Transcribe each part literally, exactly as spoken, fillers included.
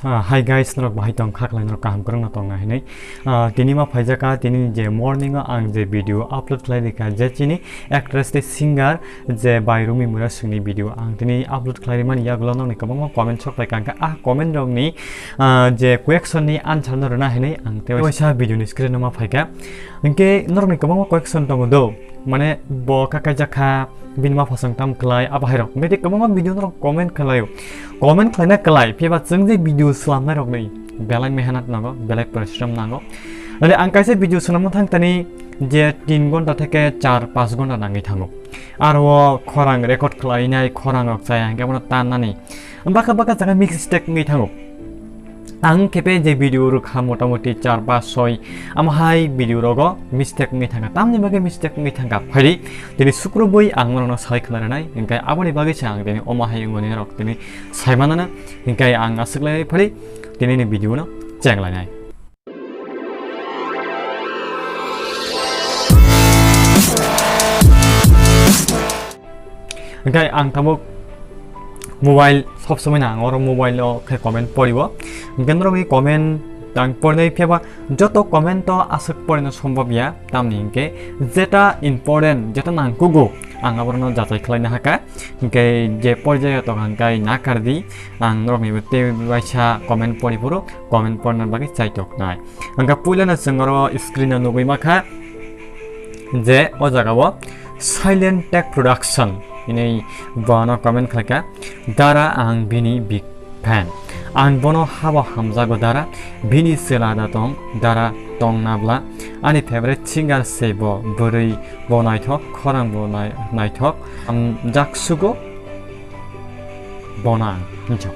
Ah, hi guys, norok bahai tong kha khlai, norok kaham kwrwngno tongna hinwi. Ah, tini ma phaijak kha, tini je morning o ang je video upload khlai rikha, je chini actress tei singer je bai Rumi Murasingni video ang tini upload khlai rimani yagulo nokni kwbangma comment sok phaikha, hwnkhe ah comment rokni, ah, je question ni answer no rwna hinwi ang tei waisa video ni screen o ma phaikha. Hwnkhe norokni kwbangma question tongo do, mane bo kha kaijak kha, bini ma phasang tam khlai, abo hai rok. Hwnkhe tei kwbangma video norok comment khlaio. Comment khlaina khlai, phiya ba chwng je video swlamnai rokni belai mehnat nango, belai porishrom nango. Nale ang kaisa video swnamna thang tani je tin ghonta theke char panch ghonta nangwi thango. Aro o khorang record khlainai, khorang rok chaya hwnkhe abono tannani. Baka baka jaga mistake wngwi thango. Ang khepe je video rwkha motamoti char ba soi, amo hai video rogo mistake wngwi thangkha. Tamni bagwi mistake wngwi thangkha? Phaidi, tini sukrubwi ang norokno sai khna rwnai, hwnkhe aboni bagwi se ang tini omo hai wngmani norok tini sai manana, hwnkhe ang aswk lai phaidi, tini ni video no cheng lainai. Hwnkhe ang tabuk mobile sob somoi no ang oro mobile o khe comment poriwo. Hwnkhe norokni comment ang porinai, phiya ba joto comment o aswk porino sombhob ya, tamni hwnkhe jeta important, jeta nangkugo ang aborokno jachai khlaina hakha. Hwnkhe je porjaya tong hwnkhe nakar di, ang norokni tei waisa comment pori phuru comment porna bagwi chaitok nai. Hwnkhe puilano chwng oro screen o nugwi makha je o jaga o Silent Tech Production hinwi bono comment khlaikha, "Dara ang bini big fan. Ang bono habo hamjago dara, bini chwla da tong, dara tong nabla. Ani favorite singer se bo, bwrwi bo naithok, khorang bo nai-, naithok, hamjak sugo." Bona, hincho.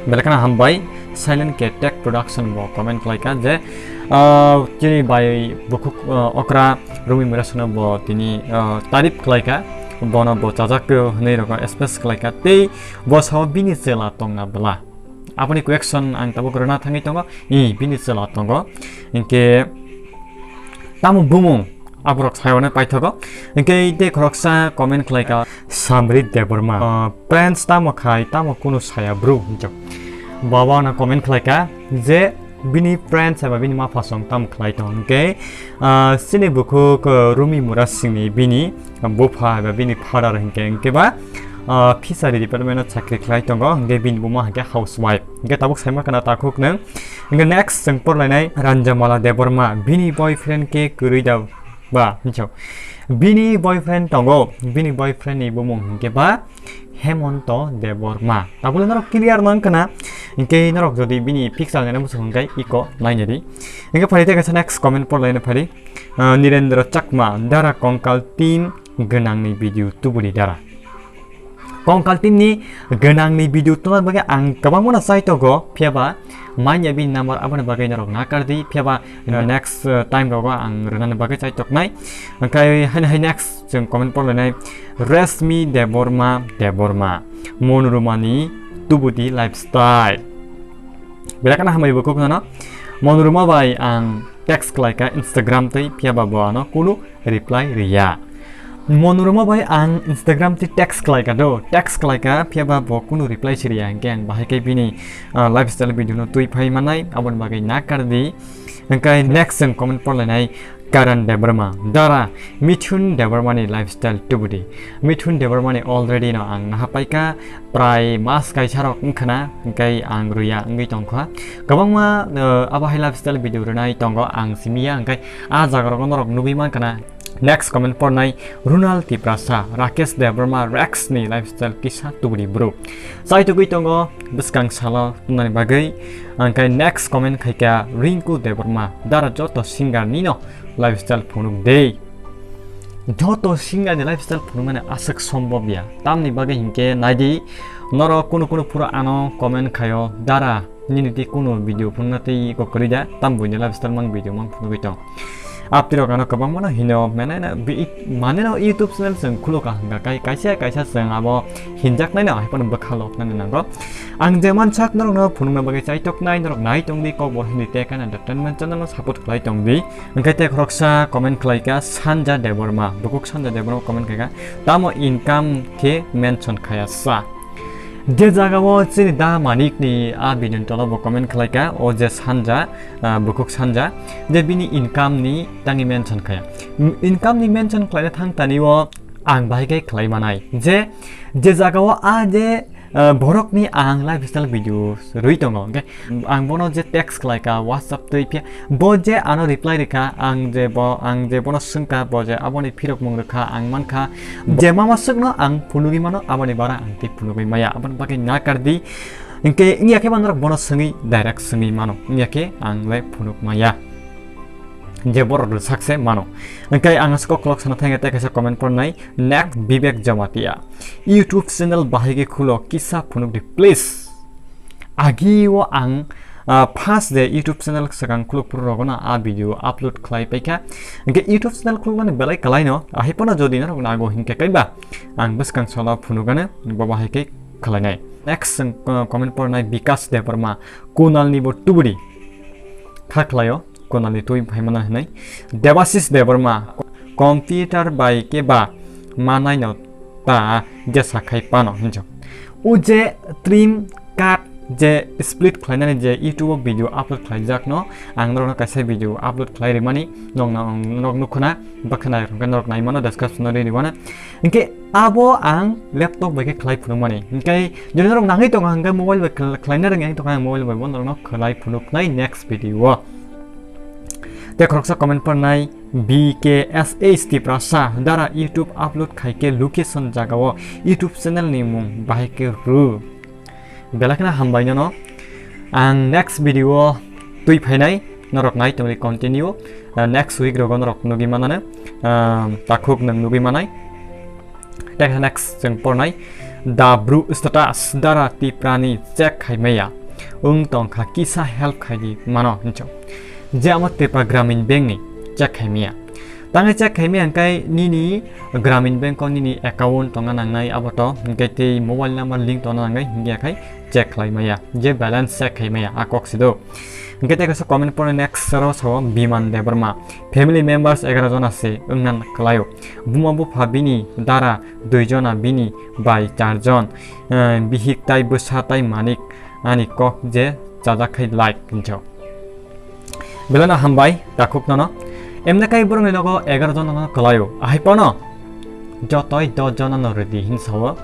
Belai kheno hambai, Silent K Tech Production bo comment khlaikha je, ah, chini bai bukhuk, ah, okra Rumi Murasano bo tini, ah, tarif khlaikha, bono bo chajak pio hinwi rokno space khlaikha, tei bo sao bini chwla tongna bwla. Aboni question ang tabuk rwna thangwi tongo, i bini chwla tongo, hinkhe tamo bumung? Aborok sayone paithogo. Hinkhe tei khoroksa comment khlaikha, Samrit Debbarma. Ah, pranks tamo khai, tamo kunu saya bro, hinjak. Baba no comment khlaikha je bini pranks eba bini maphasong tamo khlai tong. Hinkhe, ah, chini bukhuk, ah, Rumi Murasingni bini bupha eba bini father hinkhe, hinkhe ba, ah, fishery department o chakri khlai tongo, hinkhe bini buma hinkhe housewife. Hinkhe tabuk saima khana takhuk nwng. Hinkhe next chwng porlainai Ranjamala Debbarma, bini boyfriend khe kwrwi da ba, hinso. Bini boyfriend tongo, bini boyfriend ni bumung hinkhe ba Hemonto Debbarma. Tabukle norok clear no wngkha na, hinkhe norok jodi bini picture naina muchung hinkhe iko naina di. Hinkhe phari tei kaisa next comment porlaina phari, ah, Nirendra Chakma, dara kongkal team gwnangni video tubudi dara. Kongkal team ni gwnangni video tubuna bagwi ang kwbangma no chaitogo, phiya ba manya bini number aboni bagwi norok nakar di, phiya ba, uh, next, uh, time rogo ang rwnani bagwi chaitoknai. Hwnkhe haino hai next chwng comment porlainai Resmi Debbarma, Debbarma, Monurumani tubudi lifestyle. Belai kheno hambai bukhuk nono. Monuruma bai ang text khlaikha Instagram tei, phiya ba bo ano kunu reply riya. Monuruma bai ang Instagram tei text khlaikha do, text khlaikha, phiya ba bo kunu reply si riya, hinkhe ang bahai khe bini, ah, lifestyle video no twi phai manai, aboni bagwi nakar di. Hinkhe next chwng comment porlainai Karan Debbarma, dara Mithun Debbarma ni lifestyle tubudi. Mithun Debbarma ni already no ang naha paikha, prai mas kaisa rok wngkhana, hinkhe ang rwya wngwi tongkha. Kwbangma, uh, abo hai lifestyle video rwnai tongo, ang simiya, hinkhe ah jaga rogo norok nugwi mankhana. Next comment pornai Runal Tiprasa, Rakesh Debbarma Rex ni lifestyle kisa tubudi bro. Chaitugwi tongo bwskang salo tongnani bagwi. Hinkhe next comment khaikha Rinku Debbarma, dara joto singer nino lifestyle phunuk de. Joto singer ni lifestyle phunukmani aswk sombobya. Tamni bagwi hinkhe naidi, norok kunu kunu phuru ano comment khaio, dara nini tei kunu video phunukna tei iko kwrwi da, tam buini lifestyle mang video mang phunugwi tong. Aptirok ano kwbangma no hino, mane no bi-, mane no YouTube channel chwng khulukha hwnkha kai, kaisa kaisa chwng abo hinjaknai no, haiphano bwkha loknani nango. Ang je mansak norokno phunukna bagwi chaitoknai, norok nai tongdi, Kokborok Hindi Tech and Entertainment channel no support khlai tongdi. Hwnkhe tei khoroksa comment khlaikha Sanja Debbarma, bukhuk Sanja Debbarma comment khaikha, tamo income khe mention khaya sa. Je jagao chini Da Manik ni a video ni tola bo comment khlai ka, o je sanja, ah, bukhuk sanja, je bini income ni tangi mention khaya. M-, income ni mention khlaina thang tani o ang bahai khe khlai manai. Je, je jagao a je, ah, borok ni ang lifestyle video rwi tongo. Hwnkhe ang bono je text khlai ka WhatsApp twi phiya, bo je ano reply rikha, ang je bo, ang je bono swngkha, bo je aboni phirok mung rwkha, ang mankha, je mama swkno ang phunugwi mano, aboni bara ang tei phunugwi maya, aboni bagwi nakar di. Hwnkhe wngya khe bo norok bono swngwi direct swngwi mano, wngya khe ang le phunuk maya. Je borok rwchak se mano. Hwnkhe ang aswk koklok sana thangya tei kaisa comment pornai, Next Vivek Jamatia. YouTube channel bahai khe khulo, kisa phunuk di, please. Agi o ang, ah, first de YouTube channel swkang khuluk phuru rogo no a video upload khlai paikha. Hwnkhe YouTube channel khulukmani belai kwlaino, ahai phano jodi norok nago hinkhe kaiba ang bwskang salo phunukgano bo bahai khe khlainai. Next chwng, ah, comment pornai Bikas Debbarma, Kunal ni bo tubudi kha khlaio. Kunalni twi phaimana hwnwi Debasis Debbarma, computer bai khe ba manaino ta jesa khai pano hinjo. O je trim cut je split khlainani je YouTube o video upload khlaijakno, ang norokno kaisa video upload khlai rimani, nokno, nok nukhuna, bakha nai rwkha norok naimano, description o ri riwana. Hinkhe abo ang laptop bai khe khlai phunukmani. Hinkhe jodi norok nangwi tongo hinkhe mobile bai khl-, khlaina rwngya hinkhe tongkha ang mobile bai bo norokno khlai phunuknai next video o. Tei khoroksa comment pornai B K S H Tiprasa, dara YouTube upload khai khe location jagao YouTube channel ni mung bahai khe rw. Belai kheno hambai nono. Ang next video o twi phainai, norok nai tongwi continue. Ah, next week rogo norok nugwi manano. Ah, takhuk nwng nugwi manai. Tei next chwng pornai. Da Bru Status, dara Tiprani check khai maya. Wng tongkha kisa help khai di mano hincho. Je amo Tripura Gramin Bank ni check khai maya. Tangwi check khai maya hwnkhe nini Gramin Bank o nini account tongna nangnai abo to, hwnkhe tei mobile number link tongna nangnai, hwnkhe khai check khlai maya, je balance check khai maya, a kok se do. Hwnkhe tei kaisa comment pornai next oro sao Biman Debbarma, family members egaroh jona se wngna kwlaio, buma bupha bini dara dui jona, bini bai char jon, eh, bihik tai bwsa tai manik ani kok je chajak khai like hincho. Belai no hambai, takhuk nono. Emne kai borokni nogo egaroh jon nono kwlaio. Ahai phano jotoi dos jon no rwdi hin sao.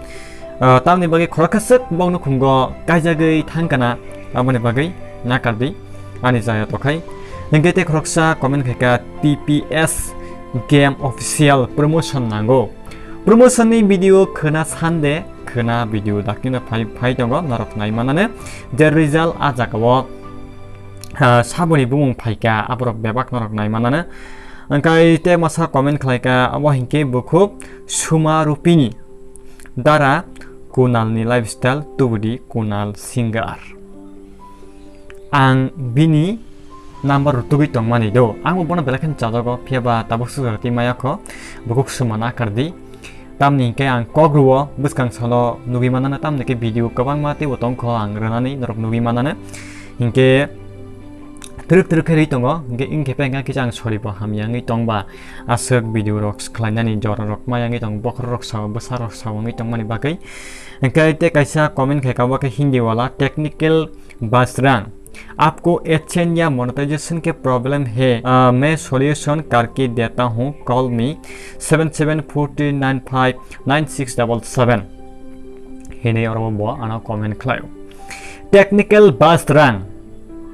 Ah, tamni bagwi khoroksa swk bokno khungo kaijagwi thangkana, aboni bagwi nakardi ani jaya tokhai. Hingke tei khoroksa comment khaika T P S game official promotion nango. Promotion ni video khwna sande, khwna video dakti no phai, phai tongo, norok nai manane. Je result a jaga o, ah, saboni bumung phaika, aborok bebak norok nai manane. Angkai te masa comment khlaika, abo hinkhe bukhuk Suma Rupini, dara Kunal ni lifestyle, tubudi Kunal Singer. Ang bini number rutugwi tongmani do. Ang bo bono belai kheno chajago, phiya ba tabuk swk rwtwi maya kho. Bukhuk sumana kardi. Tamni hinkhe ang kok rwo, bwskang salo nugwi manana, tamni khe video kwbangma teibo tong kho ang rwnani norok nugwi manana. Hinkhe twrwk twrwk khe rwi tongo, hinkhe wngkhe pengkha kisa ang sorry bo hamya wngwi tong ba aswk video rok khlainani jora rok maya wngwi tongo, bokhorok rok sao, bwsa rok sao wngwi tongmani bagwi. Hinkhe tei kaisa comment khaika, bo khe Hindi wala, Technical Basrang, आपको एडसेंस या मोनेटाइजेशन के प्रॉब्लम है, अ, मैं सॉल्यूशन करके देता हूँ, call me seven seven four three nine five nine six double seven। Hini oro bo ano comment khlaio. Technical Basrang,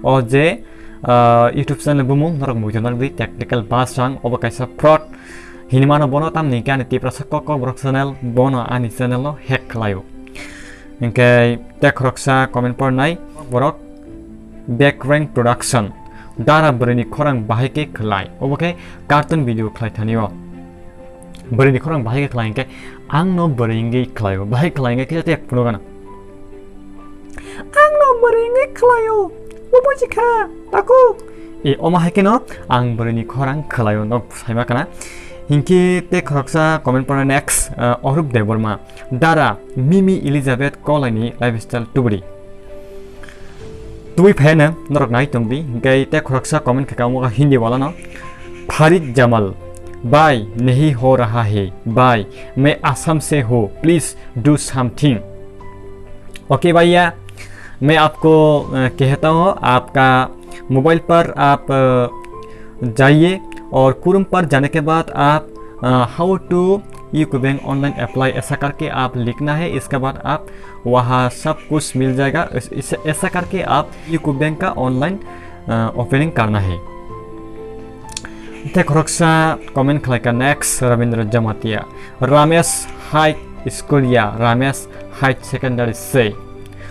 o je, ah, YouTube channel bumung norok muitu norok di Technical Basrang, obo kaisa fraud. Hini mano bono tamni khe ani Tiprasa kok kok borok channel, bono ani channel no hack khlaio. Hinkhe tei khoroksa comment pornai borok Backrank Production, dara bwrwini khorang bahai khe khlai, obo khe cartoon video khlai thani o. Bwrwini khorang bahai khe khlai hinkhe ang no bwrwi wngwi khlaio, bahai khlai hinkhe kisa tek phunukgana. Ang no bwrwi wngwi khlaio, bo buji kha, takhuk. E, omo hai kheno ang bwrwini khorang khlaio, nok saima kana. Hinkhe tei khoroksa comment pornai next, ah, Orup Debbarma, dara Mimi Elizabeth Kolaini lifestyle tubudi. Tubui phaiano norok nai tongdi, hinkhe tei khoroksa comment khaika omo kha Hindi wala no, Farid Jamal, bhai, nahi ho raha hai, bhai, main Assam se hu, please do something. Okay भैया, मैं आपको कहता हूँ, आपका मोबाइल पर आप जाइए और क्रोम पर जाने के बाद आप how to UCO bank online apply ऐसा करके आप लिखना है। इसके बाद आप वहाँ सब कुछ मिल जाएगा। ऐसा करके आप यूको बैंक का ऑनलाइन ओपनिंग करना है। Tei khoroksa comment khlaika next Rabindra Jamatia, Ramesh High School ya, Ramesh High Secondary se.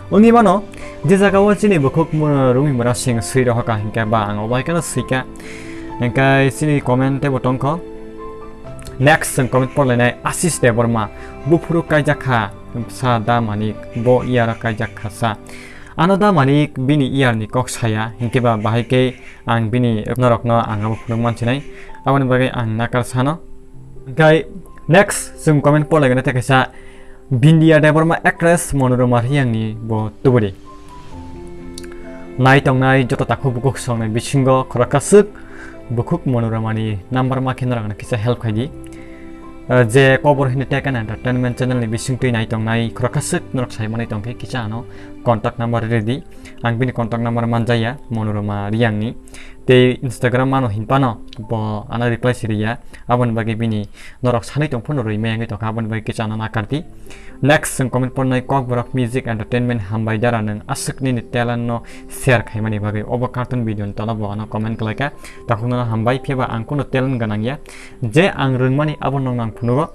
Wngwi mano, je jaga o chini bukhuk rumi mura sing swi rohoka hinkhe ba ang obo hai kheno swika. Hinkhe chini comment tebo tongkho. Next chwng comment porlainai Ashish Debbarma, buphuru kaijak kha sa da manik, bo iyaro kaijak kha sa. Ano da manik bini iyarni kok saya, hinkhe ba bahai khe ang bini norokno ang abo phunuk mansinai, aboni bagwi ang nakar sano. Hinkhe next chwng comment porlaigana tei kaisa Bindia Debbarma actress Monorama Riyangni bo tubudi. Nai tongnai joto takhuk bukhuk songnai bisingo khoroksa swk bukhuk Monoramani number ma khe norokno kisa help khaidi. Je Kobor hini Tech and Entertainment channel ni bisingtwi nai tongnai khoroksa swk norok sai manwi tongkhe kisa ano contact number ridi. Ang bini contact number manjaya Monorama Riyangni. Tei Instagram mano hinpano bo ano reply siriya. Aboni bagwi bini norok sanwi tongphano rwi mayangwi tongkha, aboni bagwi kisa ano nakardi. Next chwng comment pornai Kokborok Music Entertainment hambai dara nwng aswk nini talent no share khaimani bagwi. Obo cartoon video ni tola bo ano comment khlaikha. Takhukno hambai, phiya ba ang kuno talent gwnang ya. Je ang rwngmani abo nokno ang phunugo.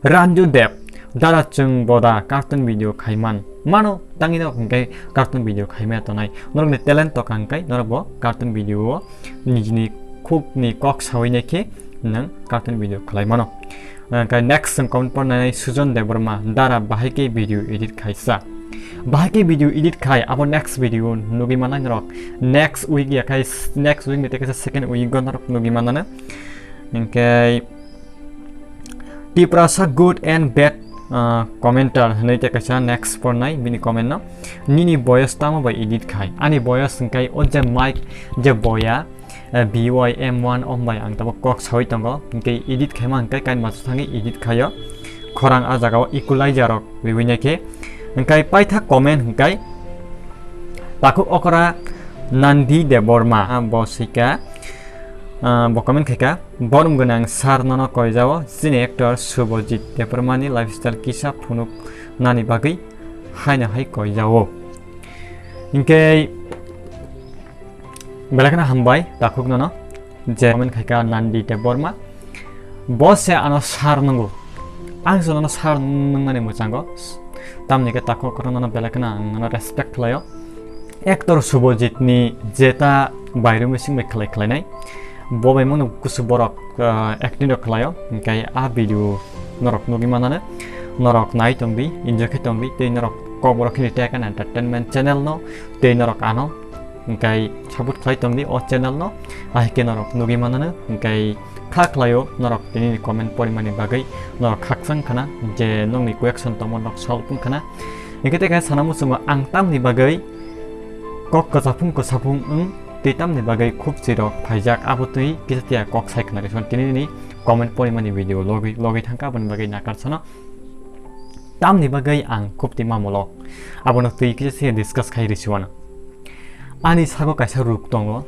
Ranju Deb, dara chwng boda cartoon video khaiman. Mano tangwi no hwnkhe cartoon video khaimaya tonai. Norokni talent tokha hwnkhe norok bo cartoon video o nijini khukni kok sawi naikhe nwng cartoon video khlai mano. Hwnkhe next chwng comment pornai Sujon Debbarma, dara bahai khe video edit khaisa. Bahai khe video edit khai abo next video nugwi manai norok. Next week ya khai next week ni tei kaisa second week o norok nugwi manano. Hwnkhe Tiprasa good and bad commenter hwnwi tei kaisa next pornai bini comment no. Nini boyos tamo bai edit khai? Ani boyos hwnkhe o je mic je boya B Y M one om bai ang tabuk kok sawi tongo, hwnkhe edit khaima hwnkhe kainma thangwi edit khaio. Khorang a jagao equalizer rok riwi naikhe. Hwnkhe paitha comment hwnkhe takhuk okra Nandi Debbarma bo swika, bo comment khaika. Borom gwnang sir nono koijao, chini actor Subhajit Debbarmani lifestyle kisa phunuk nani bagwi haino hai koijao. Hinkhe belai kheno hambai takhuk nono je comment khaika Nandi Debbarma. Bo se ano sir nungo. Ang se nono sir nungnani mwchango. Tamni khe takhuk nono belai kheno ang nono respect khlaio. Actor Subhajit ni jeta bairumi sing bai khlai khlainai, bo bai mano kusu borok acting rok khlaio, hwnkhe a video norok nugwi manano, norok nai tongdi, enjoy khe tongdi, tei norok Kokborok hini Tech and Entertainment channel no tei norok ano hwnkhe support khlai tongdi o channel no, ahai khe norok nugwi manano, hwnkhe kha khlaio norok tini ni comment porimani bagwi, norok khakchang khana je nokni question tongmo norok solve wng khana. Hingke tei kaisa sana muchungo ang tamni bagwi kok kwchaphung kwchaphung wng tei tamni bagwi khub chirok phaijak abo twi kisa tiya kok sai khna rikha tini nini comment porimani video logwi logwi thangkha aboni bagwi nakar sano tamni bagwi ang khub twi mamolo abono twi kisa se discuss khai risiwano. Ani sago kaisa ruk tongo.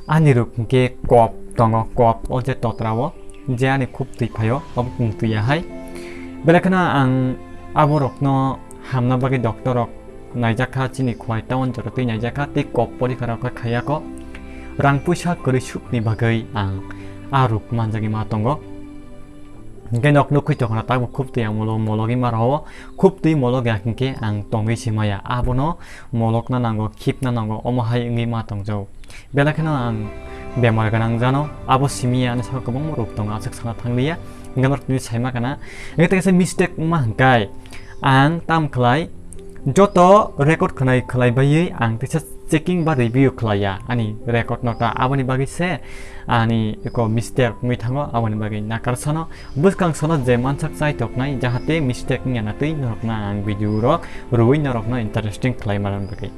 Ani ruk hwnkhe kop tongo, kop o je totra o, je ani khub twi phaio, obo kung twi ya hai. Belai kheno ang aborokno hamna bagwi doctor rok naijakha, chini Khowai town jora twi naijakha, tei kop porikha rok khe khaiyako. Rang puisa kwrwi sukni bagwi ang a ruk manjagwi ma tongo. Hingke nok nukui tongkha tabuk khub twi ang molo mologwi ma rwo, khub twi molog ya hingke ang tongwi se maya, abono molokna nango, khibna nango, omo hai wngwi ma tongjao. Belai kheno ang bemar gwnang jano, abo simi ya ani saka kwbangma rok tongo, aswk sana thangliya, hingke norok tini saima kana, hingke tei kaisa mistake wngma hingkai ang tam khlai, joto record khlai khlai baiwi ang teisa checking ba review khlaiya ani record no ta, aboni bagwi se ani eko mistake wngwi thango, aboni bagwi nakar sano bwskang sano je mansak chai toknai jahate mistake wngya na twi norokno ang video rok rwui norokno interesting khlai manani bagwi.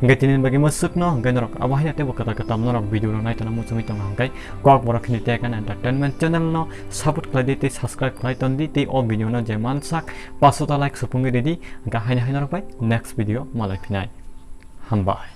Hwnkhe tini bagwi mwswkno hwnkhe norok abo haino teibo kwtal kwtal norok video rok naitona muchungwi tongo hwnkhe kok borok khini tei kan entertainment channel no support khlai di tei subscribe khlai ton di tei o video no je mansak paso ta like supungwi ridi hwnkhe haino haino rok bai next video malai phinai. Hambai.